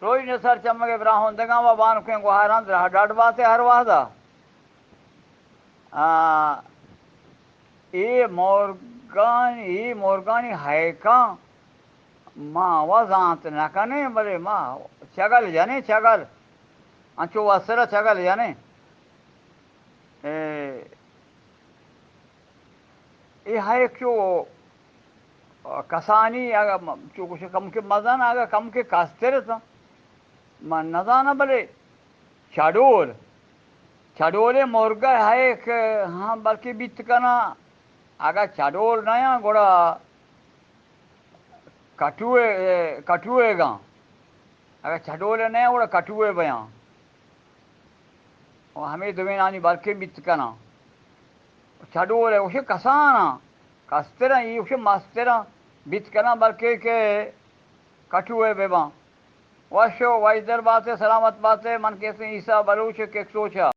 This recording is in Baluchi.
روچ نسر چمگ ءِ براہوندگاں و بانکیں گوہاراں درہ ڈاڈ باتے ہر وہدا۔ آ، اے مورگانی، اے مورگانی ہیکاں ما و زانت نہ کنیں، بلے ما چگل جنیں، چگل۔ انچو وسرا چگل جنیں۔ اے، اے ہیک چو کسانی، اگہ م-، چو گوشے کمکے مزن، اگہ کمکے کستر اتاں۔ من نزاناں، بلے چڈول، چڈولیں مرگ ءِ ہیک ہاں بلکیں بیت کناں۔ اگہ چڈول نیاں، گڑا کٹوئے، کٹوئیگاں۔ اگہ چڈول نیاں، گڑا کٹوئے بیاں۔ و ہمے دوینانی بلکیں بیت کناں۔ چڈول ءَ گوشے کساناں، کستراں، ای گوشے مستراں، بیت کناں بلکیں کہ کٹوئے بباں۔ وش و وشدر باتے، سلامت باتے، من کسیں عیسیٰ بلوچ ککسوچ ءَ۔